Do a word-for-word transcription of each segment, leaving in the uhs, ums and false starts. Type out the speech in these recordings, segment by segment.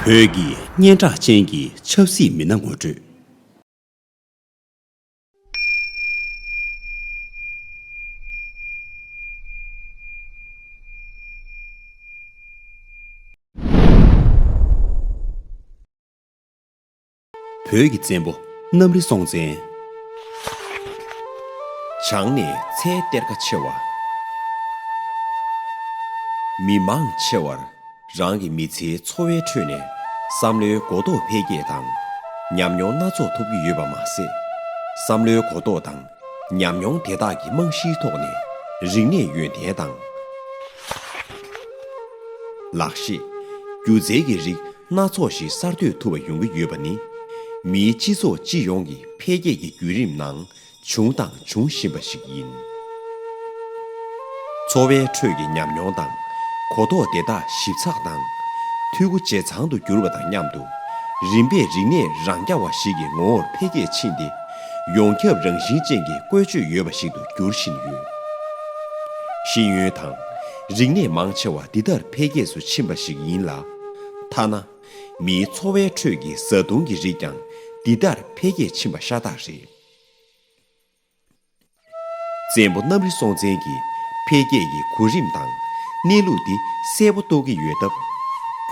བོད་ཀྱི་སྙན་གྲགས་ཅན་གྱི་ཆབ་སྲིད་མི་སྣ་ངོ་སྤྲོད། བོད་ཀྱི་བཙན་པོ་གནམ་རི་སྲོང་བཙན། བྱང་ནས་ཚལ་གཏེར་ཁ་ཕྱེ་བ། མི་མང་ཆེ་བར་རང་གི་མི་ཚེའི་འཚོ་བའི་ཁྲོད་ནས་བསམ་བློའི་གོ་རྟོགས་འཕེལ་རྒྱས་དང་ཉམས་མྱོང་སྣ་ཚོགས་ཐོབ་ཀྱི་ཡོད་པ་མ་ཟད། བསམ་བློའི་གོ་རྟོགས་དང་ཉམས་མྱོང་དེ་དག་གི་རྨང་གཞིའི་ཐོག་ནས་རིག་གནས་ཡོན་ཏན་དང་། ལག་ཤེས། སྒྱུ་རྩལ་གྱི་རིགས་སྣ་ཚོགས་ཤིག་གསར་གཏོད་ཐུབ་པ་ཡོང་གི་ཡོད་པ་ནི། མིའི་སྤྱི་ཚོགས་སྤྱི་ཡོངས་ཀྱི་འཕེལ་རྒྱས་ཀྱི་བརྒྱུད་རིམ་ནང་བྱུང་དང་འབྱུང་བཞིན་པ་ཞིག་ཡིན། འཚོ་བའི་ཁྲོད་ཀྱི་ཉམས་མྱོང་དང་གོ་རྟོགས་དེ་དག་ཞིབ་ཚགས་དང་། འཐུས་སྒོ་ཇེ་ཚང་དུ་གྱུར་པ་དང་མཉམ་དུ། རིམ་པས་རིག་གནས་རང་རྐྱ་བ་ཞིག་གི་ངོ་བོར་འཕེལ་རྒྱས་ཕྱིན་ཏེ། ཡོངས་ཁྱབ་རང་བཞིན་ཅན་གྱི་བཀོལ་སྤྱོད་ཡོད་པ་ཞིག་ཏུ་འགྱུར་བཞིན་ཡོད། ཤེས་ཡོན་དང་རིག་གནས་མང་ཆེ་བ་འདི་ལྟར་འཕེལ་རྒྱས་སུ་ཕྱིན་པ་ཞིག་ཡིན་ལ། ཐ་ན། མིའི་འཚོ་བའི་ཁྲོད་ཀྱི་བཟའ་བཏུང་གི་རིགས་ཀྱང་འདི་ལྟར་འཕེལ་རྒྱས་ཕྱིན་པ་ཤ་སྟག་རེད། བཙན་པོ་གནམ་རི་སྲོང་བཙན་གྱི་འཕེལ་རྒྱས་ཀྱི་གོ་རིམ་དང་གནས་ལུགས་འདི་གསལ་པོ་རྟོགས་ཀྱི་ཡོད་སྟབས།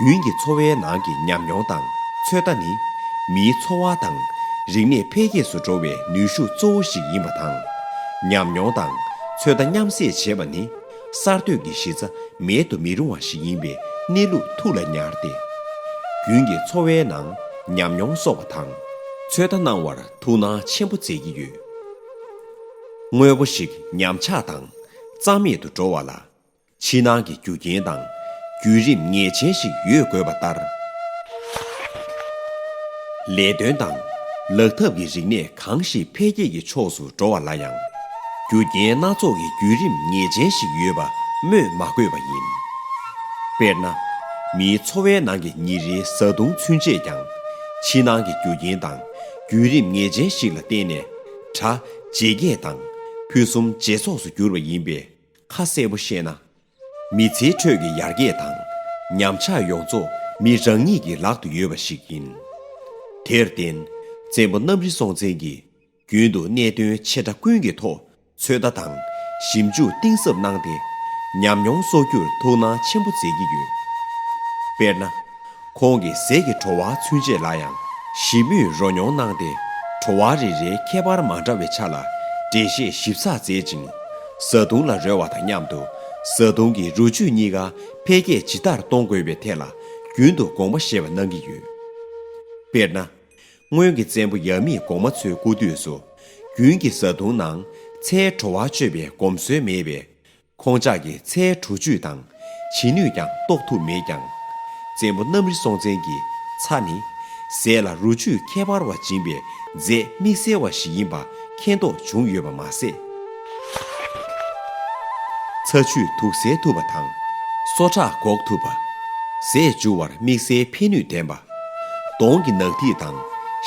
རྒྱུན་གྱི་འཚོ་བའི་ནང་གི་ཉམས་མྱོང་དང་ཚོད་ལྟ་ནི། མིའི་འཚོ་བ་དང་རིག་གནས་འཕེལ་རྒྱས་སུ་འགྲོ་བའི་ནུས་ཤུགས་གཙོ་བོ་ཞིག་ཡིན་པ་དང་། ཉམས་མྱོང་དང་ཚོད་ལྟ་མཉམ་བསྲེས་བྱས་པ་ནི། གསར་གཏོད་ཀྱི་གཞི་རྩ་མེད་དུ་མི་རུང་བ་ཞིག་ཡིན་པའི་གནས་ལུགས་ཐུགས་ལ་ཉར་ཏེ། རྒྱུན་གྱི་འཚོ་བའི་ནང་ཉམས་མྱོང་གསོག་པ་དང་ཚོད་ལྟ་གནང་བར་ཐུགས་སྣང་ཆེན་པོ་མཛད་ཀྱི་ཡོད། དངོས་པོ་ཞིག་ཉམས་ཆག་དང་རྩ་མེད་དུ་འགྲོ་བ་ལ། ཕྱི་ནང་གི་རྒྱུ་རྐྱེན་དང་བརྒྱུད་རིམ་ངེས་ཅན་ཞིག་ཡོད་དགོས་པ་ལྟར། ལས་དོན་དང་ལག་ཐབས་ཀྱི་རིག་གནས་གང་ཞིག་འཕེལ་རྒྱས་ཀྱི་ཕྱོགས་སུ་འགྲོ་བ་ལ་ཡང་། རྒྱུ་རྐྱེན་སྣ་ཚོགས་ཀྱི་བརྒྱུད་རིམ་ངེས་ཅན་ཞིག་ཡོད་པ་སྨོས་མ་དགོས་པ་ཡིན། དཔེར་ན། མིའི་འཚོ་བའི་ནང་གི་ཉིན་རེའི་བཟའ་བཏུང་ཚུན་ཆད་ཀྱང་། ཕྱི་ནང་གི་རྒྱུ་རྐྱེན་དང་བརྒྱུད་རིམ་ངེས་ཅན་ཞིག་ལ་བརྟེན་ནས། གྲ་ཇེ་རྒྱས་དང་ཕུན་སུམ་ཇེ་ཚོགས་སུ་གྱུར་པ་ཡིན་པས། ཁ་གསལ་པོ་བཤད་ན། མི་ཚེའི་ཁྲོད་ཀྱི་ཡར་རྒྱས་དང་ཉམས་ཆག་ཡོངས་རྫོགས་མི་རང་ཉིད་ཀྱི་ལག་ཏུ་ཡོད་པ་ཞིག་ཡིན། དེར་བརྟེན། བཙན་པོ་གནམ་རི་སྲོང་བཙན་གྱིས་རྒྱུན་དུ་གནད་དོན་ཆེ་ཕྲ་ཀུན་གྱི་ཐོག་ཚོད་ལྟ་དང་ཞིབ་འཇུག་གཏིང་ཟབ་གནང་སྟེ། ཉམས་མྱོང་གསོག་རྒྱུར་ཐུགས་སྣང་ཆེན་པོ་མཛད་ཀྱི་ཡོད། དཔེར་ན། ཁོང་གིས་ཟས་ཀྱི་བྲོ་བ་ཚུན་ཆད་ལ་ཡང་ཞིབ་མོས་རོ་མྱོང་གནང་སྟེ། བྲོ་བ་རེ་རེའི་ཁྱད་པར་མ་འདྲ་བའི་ཆ་ལ་འགྲེལ་བཤད་ཞིབ་ཚགས་མཛད་ཅིང་། བཟའ་བཏུང་ལ་རོལ་བ་དང་མཉམ་དུ་བཟའ་བཏུང་གི་རོ་བཅུད་གཉིས་ཀ་འཕེལ་རྒྱས་ཇི་ལྟར་གཏོང་དགོས་པའི་ཐད་ལ་རྒྱུན་དུ་དགོངས་པ་བཞེས་པ་གནང་གི་ཡོད། དཔེར་ན། སྔོན་གྱི་བཙན་པོ་ཡབ་མེས་གོང་མ་ཚོའི་སྐུ་དུས་སུ། རྒྱུན་གྱི་བཟའ་བཏུང་ནང་ཚལ་བྲོ་བ་གཅོད་པའི་གོམས་སྲོལ་མེད་པས། ཁོང་ཅག་གིས་ཚལ་བྲོ་བཅུད་དང་བྱེད་ནུས་ཀྱང་རྟོགས་ཐུབ་མེད་ཀྱང་། བཙན་པོ་གནམ་རི་སྲོང་བཙན་གྱིས་ཚྭ་ནི་ཟས་ལ་རོ་བཅུད་ཁྱད་པར་བ་སྦྱིན་པའི་རྫས་དམིགས་བསལ་བ་ཞིག་ཡིན་པ་མཁྱེན་རྟོགས་བྱུང་ཡོད་པ་མ་ཟད། ཚྭ་བཅུད་དུག་སེལ་ཐུབ་པ་དང་། སོ་ཁྲག་འགོག་ཐུབ་པ། ཟས་འཇུ་བར་དམིགས་བསལ་ཕན་ནུས་ལྡན་པ། གདོང་གི་ནག་ཐིག་དང་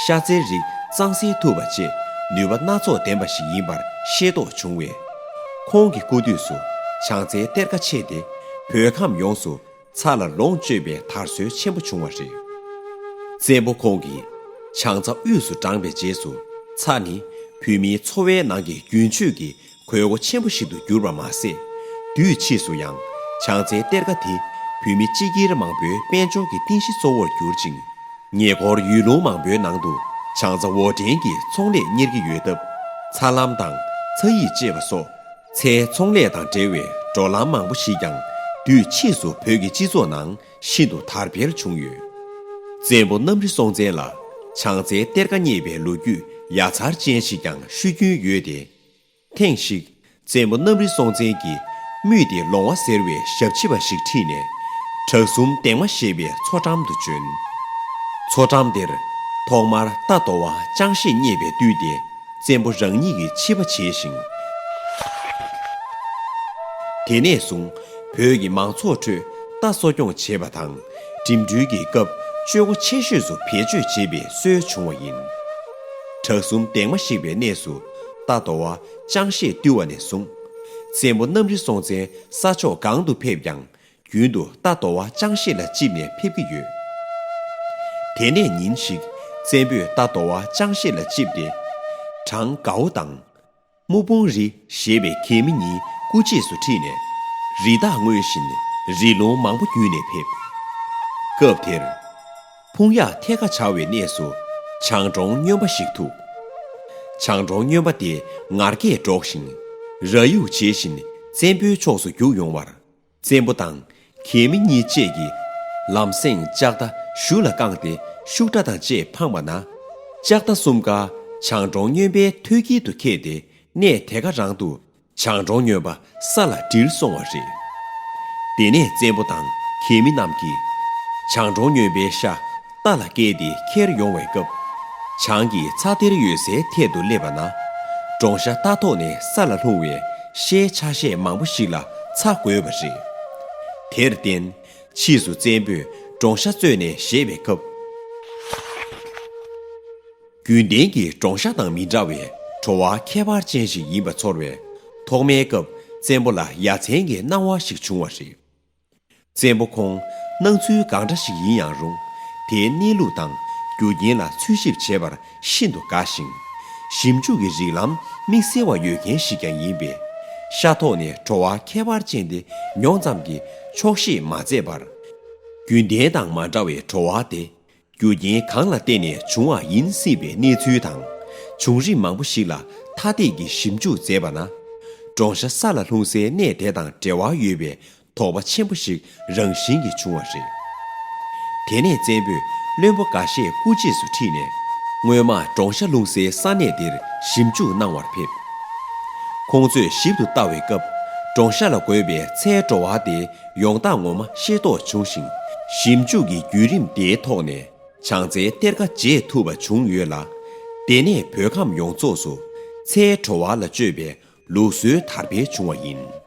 ཤ་ཚའི་རིགས་གཙང་སེལ་ཐུབ་པ་བཅས་ནུས་པ་སྣ་ཚོགས་ལྡན་པ་ཞིག་ཡིན་པར་ཤེས་རྟོགས་བྱུང་བས། ཁོང་གི་སྐུ་དུས་སུ་བྱང་རྩྭའི་གཏེར་ཁ་ཕྱེས་ཏེ་བོད་ཁམས་ཡོངས་སུ་ཚྭ་ལ་ལོངས་སྤྱོད་པའི་དར་སྲོལ་ཆེན་པོ་བྱུང་བ་རེད། བཙན་པོ་ཁོང་གིས་བྱང་རྩྭ་དབུས་སུ་དྲངས་པའི་རྗེས་སུ་ཚྭ་ནི་བོད་མིའི་འཚོ་བའི་ནང་གི་རྒྱུན་སྤྱོད་ཀྱི་དགོས་མཁོ་ཆེན་པོ་ཞིག་ཏུ་གྱུར་པ་མ་ཟད། དུས་ཕྱིས་སུ་ཡང་བྱང་རྩྭའི་གཏེར་ཁ་དེ་བོད་མི་སྤྱི་སྒེར་མང་པོའི་དཔལ་འབྱོར་གྱི་རྟེན་གཞི་གཙོ་བོར་གྱུར་ཅིང་། ཉེ་འཁོར་ཡུལ་ལུང་མང་པོའི་ནང་དུ་བྱང་རྩྭ་འོར་འདྲེན་གྱི་ཚོང་ལས་གཉེར་གྱི་ཡོད་སྟབས། ཚྭ་ལམ་དང་ཚྭ་ཡིས་བཅད་པ་སོགས་ཚྭའི་ཚོང་ལས་དང་འབྲེལ་བའི་འགྲོ་ལམ་མང་པོ་ཞིག་ཀྱང་དུས་ཕྱིས་སུ་བོད་ཀྱི་སྤྱི་ཚོགས་ནང་ཤིན་ཏུ་དར་འཕེལ་བྱུང་ཡོད། བཙན་པོ་གནམ་རི་སྲོང་བཙན་ལ་བྱང་རྩྭའི་གཏེར་ཁ་རྙེད་པའི་ལོ་རྒྱུས་ཡ་མཚར་ཅན་ཞིག་ཀྱང་ཤོད་རྒྱུན་ཡོད་དེ། ཐེངས་ཤིག་བཙན་པོ་གནམ་རི་སྲོང་བཙན་གྱིས་དམུས་ཏེ་ལོང་བ་ཟེར་བའི་ཞབས་ཕྱི་པ་ཞིག་ཁྲིད་ནས། བྲག་གསུམ་གདེང་མ་ཞེས་པའི་མཚོ་འགྲམ་དུ་བྱོན། མཚོ་འགྲམ་དེར་ཐོག་མར་རྟ་དོ་བ་ཅང་ཤེས་རྙེད་པའི་དུས་ཏེ་བཙན་པོ་རང་ཉིད་ཀྱིས་ཕྱི་པ་བྱས་ཤིང་། དེ་ནས་བཟུང་བོད་ཀྱི་མང་ཚོགས་ཁྲོད་རྟ་གསོ་སྐྱོང་བྱེད་པ་དང་འགྲིམ་འགྲུལ་གྱི་སྐབས་སྤྱོད་སྒོ་ཆེ་ཤོས་སུ་བེད་སྤྱོད་བྱེད་པའི་སྲོལ་བྱུང་བ་ཡིན། བྲག་གསུམ་གདེང་མ་ཞེས་པའི་གནས་སུ་རྟ་དོ་བ་ཅང་ཤེས་བཏུལ་བ་ནས་བཟུང་། བཙན་པོ་གནམ་རི་སྲོང་བཙན་ས་ཕྱོགས་གང་དུ་ཕེབས་ཀྱང་རྒྱུན་དུ་རྟ་དོ་བ་ཅང་ཤེས་ལ་བཅིབས་ནས་ཕེབས་ཀྱི་ཡོད། དེ་ནས་ཉིན་ཞིག་བཙན་པོས་རྟ་དོ་བ་ཅང་ཤེས་ལ་ཆིབས་ཏེ། གྲང་དགའ་བོ་དང་། སྨུག་སྤུང་རི་ཞེས་པའི་གད་མི་གཉིས་སྐུ་རྗེས་སུ་ཁྲིད་ནས། རི་དྭགས་རྔོན་བཞིན་རི་ལུང་མང་པོ་བརྒྱུད་ནས་ཕེབས། སྐབས་དེར། ཕུང་གཡག་ཐད་ཀ་བྱ་བའི་གནས་སུ་བྱང་གྲོང་སྨྱོན་པ་ཞིག་ཐུག། བྱང་གྲོང་སྨྱོན་པ་དེ་ངར་སྐད་སྒྲོག་བཞིན་ར་ཡུག་བྱེད་བཞིན་བཙན་པོའི་ཕྱོགས་སུ་རྒྱུགས་ཡོང་བར། བཙན་པོ་དང་གད་མི་གཉིས་བཅས་ཀྱིས་ལམ་སེང་ལྕགས་རྟ་གཞུ་ལ་བཀང་སྟེ་ཤུགས་དྲག་དང་བཅས་འཕངས་པ་ན། ལྕགས་རྟ་གསུམ་ཀ་བྱང་གྲོང་སྨྱོན་པའི་ཐོད་དཀྱིལ་དུ་ཁེལ་ཏེ་གནས་དེ་ག་རང་དུ་བྱང་གྲོང་སྨྱོན་པ་ས་ལ་འགྲིལ་སོང་བ་རེད། དེ་ནས་བཙན་པོ་དང་གད་མི་རྣམས་ཀྱིས་བྱང་གྲོང་སྨྱོན་པའི་ཤ་རྟ་ལ་བཀལ་ཏེ་ཁྱེར་ཡོང་བའི་སྐབས། བྱང་གི་ཚྭ་གཏེར་ཡོད་སའི་ཐད་དུ་སླེབས་པ་ན། གྲོང་ཤ་རྟ་ཐོག་ནས་ས་ལ་ལྷུང་བའི་ཤའི་ཆ་ཤས་མང་པོ་ཞིག་ལ་ཚྭ་དགོས་པ་རེད། དེར་བརྟེན། ཕྱིས་སུ་བཙན་པོས་གྲོང་ཤ་བཙོས་ནས་བཞེས་པའི་སྐབས། རྒྱུན་ལྡན་གྱི་གྲོང་ཤ་དང་མི་འདྲ་བའི་བྲོ་བ་ཁྱད་པར་ཅན་ཞིག་ཡིན་པ་ཚོར་བས། ཐོག་མའི་སྐབས་བཙན་པོ་ལ་ཡ་མཚན་གྱི་སྣང་བ་ཞིག་བྱུང་བ་རེད། བཙན་པོ་ཁོང་སྣང་ཚུལ་གང་འདྲ་ཞིག་ཡིན་ཡང་རུང་། དེའི་གནས་ལུགས་དང་རྒྱུ་རྐྱེན་ལ་འཚོལ་ཞིབ་བྱེད་པར་ཤིན་ཏུ་དགའ་ཞིང་། ཞིབ་འཇུག་གི་རིགས་ལམ་དམིགས་བསལ་བ་ཡོད་མཁན་ཞིག་ཀྱང་ཡིན་པས། ཤ་ཐོག་ནས་བྲོ་བ་ཁྱད་པར་ཅན་དེ་མྱོང་ཙམ་གྱིས་ཆོག་ཤེས་མ་མཛད་པར། རྒྱུན་ལྡན་དང་མ་འདྲ་བའི་བྲོ་བ་དེ། རྒྱུ་རྐྱེན་གང་ལ་བརྟེན་ནས་བྱུང་བ་ཡིན་སྲིད་པའི་གནས་ཚུལ་དང་། བྱུང་རིམ་མང་པོ་ཞིག་ལ་ཐ་དད་ཀྱི་ཞིབ་འཇུག་མཛད་པ་ན། གྲོང་ཤ་ས་ལ་ལྷུང་སའི་གནས་དེ་དང་འབྲེལ་བ་ཡོད་པའི་དོགས་པ་ཆེན་པོ་ཞིག་རང་བཞིན་གྱིས་བྱུང་བ་རེད། དེ་ནས་བཙན་པོས་བློན་པོ་འགའ་ཤས་སྐུ་རྗེས་སུ་ཁྲིད་ནས། སྔོན་མ་གྲོང་ཤ་ལྷུང་སའི་ས་གནས་དེར་ཞིབ་འཇུག་གནང་བར་ཕེབས། ཁོང་ཚོས་ཞིབ་ཏུ་བལྟ་བའི་སྐབས། གྲོང་ཤ་ལ་དགོས་པའི་ཚྭའི་བྲོ་བ་དེ་ཡོང་སྟངས་ངོ་མ་ཤེས་རྟོགས་བྱུང་ཞིང་། ཞིབ་འཇུག་གི་བརྒྱུད་རིམ་དེའི་ཐོག་ནས། བྱང་རྩྭའི་གཏེར་ཁ་འབྱེད་ཐུབ་པ་བྱུང་ཡོད་ལ། དེ་ནས་བོད་ཁམས་ཡོངས་རྫོགས་སུ་ཚྭའི་བྲོ་བ་ལ་སྤྱོད་པའི་ལུགས་སྲོལ་དར་འཕེལ་བྱུང་བ་ཡིན།